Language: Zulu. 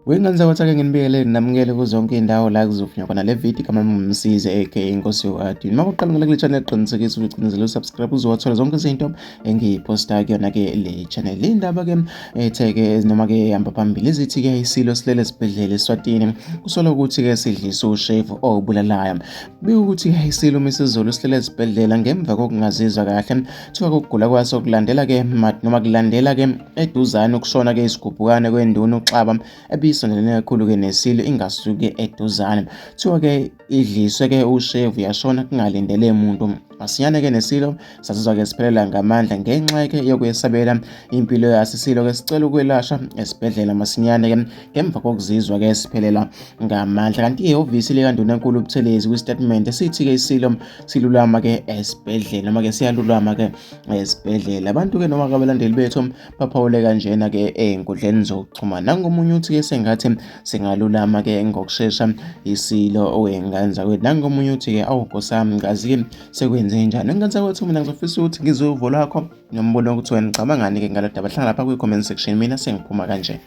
Wengane zakwethu ake nginibikele namukele kuzonke iy'ndawo la kuzofunywa khona le video igama ngumsizi aka Inkosi yokwadi. Uma uqala ngale kule channel qinisekisa ukuthi ucinezele usubscribe uzowathola zonke izinto engiyiphosta kuyona-ke le channel. Indaba-ke ethe-ke noma-ke ehamba phambili izithi-ke isilo silele esibhedlela eSwatini kusolwa ukuthi-ke sidlise ushevu owubulalayo. Kubikwa ukuthi-ke isilo uMisizulu silele esibhedlela ngemva kokungazizwa kahle. Kuthiwa ukugula kwaso kulandela-ke noma kulandela-ke eduzane ukushona-ke isigubhukane kwenduna uXaba ebisondelene kakhulu-ke nesilo ingasuki eduzane. Kuthiwa-ke idliswe-ke ushevu yashona kungalindele muntu. Masinyane-ke nesilo sasizwa-ke siphelela ngamandla ngenxa-ke yokwesabela impilo yaso. Isilo-ke sicela ukwelashwa esibhedlela masinyane-ke ngemva kokuzizwa-ke siphelela ngamandla. Kanti ihhovisi likaNdunankulu uButhelezi kwisitatimende sithi-ke isilo silulama-ke esibhedlela noma-ke siyalulama-ke esibhedlela. Abantu-ke noma abalandeli bethu baphawule kanjena-ke ey'nkundleni zokuxhumana. Nangomunye uthi-ke sengathi singalulama-ke ngokushesha isilo owey'ngane zakwethu. Nangomunye uthi-ke awu Nkosi yami ngazi-ke sekwenze njani. Ngane zakwethu mina ngizofisa ukuthi ngizwe uvo lwakho nombono ukuthi wena ucabangani-ke ngalo daba. Hlala lapha kwi-comment section mina sengiphuma kanje.